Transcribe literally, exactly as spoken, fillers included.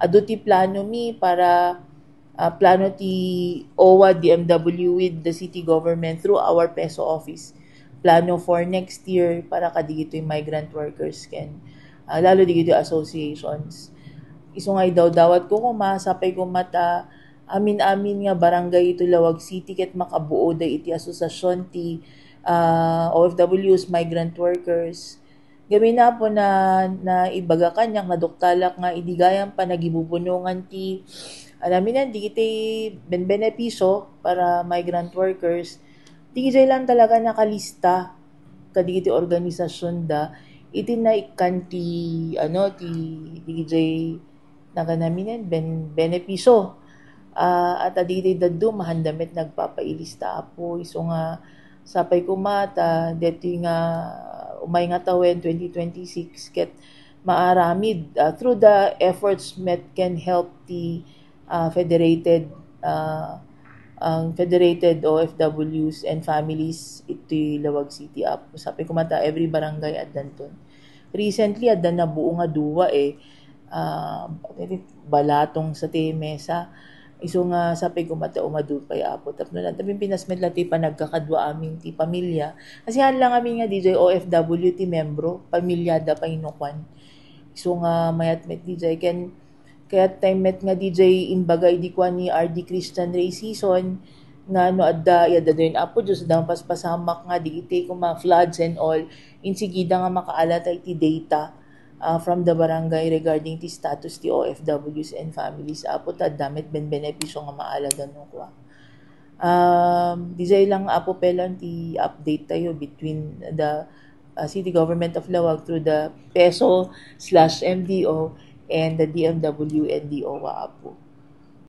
adu ti plano mi para, ah, plano ti OWWA, DMW with the city government through our PESO office. Plano for next year para kadagitoy migrant workers ken, ah, lalo dagitoy associations. Isu nga idawdawat ko koma, sapay koma ta amin-amin nga barangay iti Laoag City ket makabuoda iti asosiasion ti, ah, OFWs, migrant workers. Gamin, Apo, na, naibaga kaniak, naduktalak nga idi gayam panagibubunongan ti, amin, dagiti benbenepisio para migrant workers, diay lang talaga nakalista kadagiti organisasionda iti naikkan ti, ano, ti, diay naganaminen, ben-, benepisio. Ah, at adigdi daddo, mahanda met nagpapailista, Apo. Isu nga, sapay koma ta, detoy nga, umay nga tawen, twenty twenty-six, ket maaramid, ah, through the efforts met ken help ti, ah, federated, ah, ang federated OFWs and families iti Laoag City, Apo. Sapay koma ta, every barangay addanton. Recently, adda nabuo nga dua, eh. Ah, Balatong sa ti mesa. Isu nga sapay koma ta umadu pay, Apo. Tapno lang, tapin pinasmet la ti panagkakadua amin ti pamilya. Kasi haan lang amin nga diay OFW ti membro, pamilyada pay no kuan. Isu nga mayat met diay. Ken, kayat time met nga diay imbaga idi kuan ni R D Christian Ray Season, nga no adda, yadda dayon, Apo Diyos, adda paspasamak nga digiti koma floods and all, insigida nga makaala tayo ti data, ah, from the barangay regarding ti status ti OFWs and families, Apo, ta adda met benbenepisio nga maala da no kua. Um, diay lang, Apo, pelan ti update tayo between the, ah, City Government of Laoag through the PESO slash MDO and the DMW and the OWWA, Apo.